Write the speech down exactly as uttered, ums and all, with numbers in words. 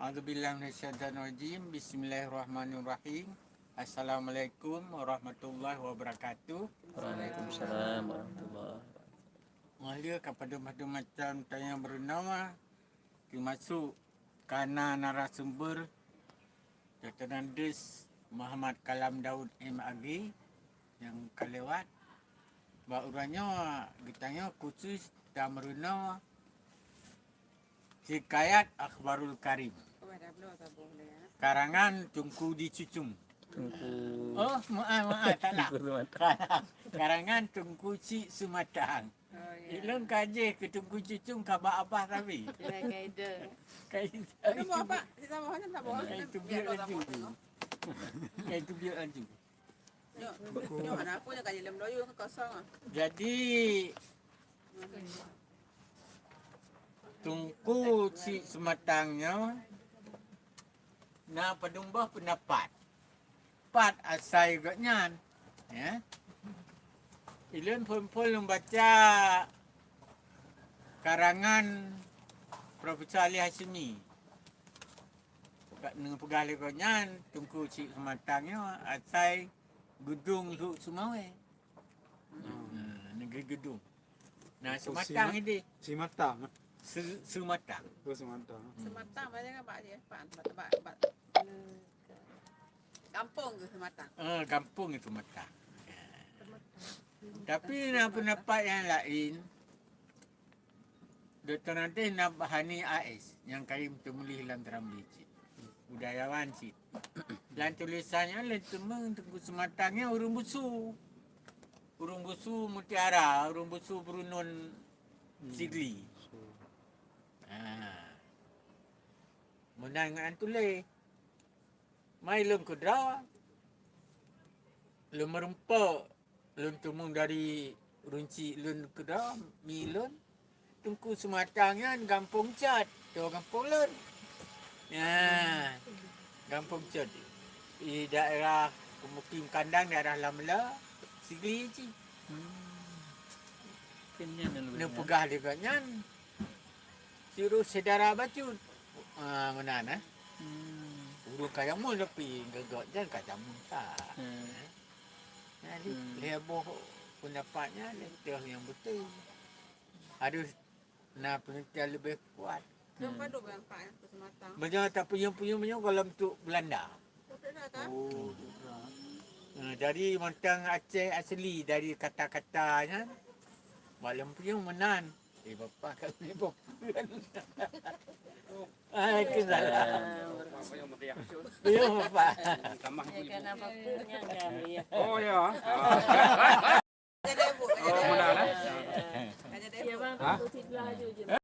A'udzubillahi minasyaitonirrajim. Bismillahirrahmanirrahim. Assalamualaikum warahmatullahi wabarakatuh. Waalaikumsalam warahmatullahi wabarakatuh. Ngon lé ka padum-padum macam tanyoe meurunoe, teumasuk kana narasumber Doktor Andes Muhammad Kalam Daud M A G nyang ka lewat. Bak uroe nyoe geutanyoe khusus tameurunoe Hikayat Akhbarul Karim. Karangan Teungku Ji Cucum. Teungku. Oh, maaf, maaf, salah. Teungku Sumatang. Karangan Teungku Chik Sumatang. Oh, ya. Ilôn ka jih keu Teungku Cucum ka bak abah sabe. Ya, kaidah. Kaidah. Itu mau apa? Kita mau apa? Itu biar laju. Ya, itu biar laju. Nyoe, nyoe hana peue, nyoe ka di lem loyueng kosong ah. Jadi, Teungku Chik Sumatang nyoe na padum boh peundapat. Pat asai gobnyan, ya. Ilôn phon-phon lôn baca karangan Profesor Ali Hasyimi. Ka neupeugah lé gobnyan, Teungku Chik Sumatang nyoe asai Geudong Lhokseumawe. Hmm. Ha, negeri Geudong. Nah, Sumatang Sima-, ideh. Simatang. Su-, Sumatang. Oh, Sumatang. Hmm. Sumatang banyak kan, Pak, dia? Pak, Pak, Pak, Pak. Kampung ke Sumatang? Ah, kampung ke Sumatang. Tapi na peundapat nyang laén, Doktor Andes na Hani A S nyang kayém teumuléh lam Serambi cit. Budayawan cit. Lam tulésan nyan lôn teumeung Teungku Sumatang nyan ureuëng Busu. Ureuëng Busu Mutiara, ureuëng Busu Brunun Sigli. Ha. Meunan ngon tuléh. Mai lôn keudroe, lôn meurumpok, lôn teumeung dari runcik lôn keudroe, mi lôn, Teungku Sumatang nyan gampông Cot, tu gampông lôn. Nyan, gampông Cot. Di daerah pemukim kandang daerah Lamela, Sigli cit. Hmm. Neupeugah lé gobnyan, Siroh syedara bacut. Ah, meunan, eh. Hmm. Ureuëng ka jameun tapi geugot jan ka jameun that. Hmm. Jadi, hmm, lheueh boh peundapat nyan, lheueh teuh nyang beutôi. Harus na peunelitian leubeh kuat. Hmm. Meunyoe tapeuyueng-peuyueng meunyoe goh lom trok Beulanda. Oh, tidak. Nah, jadi mantong Aceh asli dari kata-kata nyan. Goh lom peuyueng meunan. Eh, bapak kat sini, bapak. Waalaikumsalam. Ya, bapak. Oh, ya. Oh, benar, eh? Hah?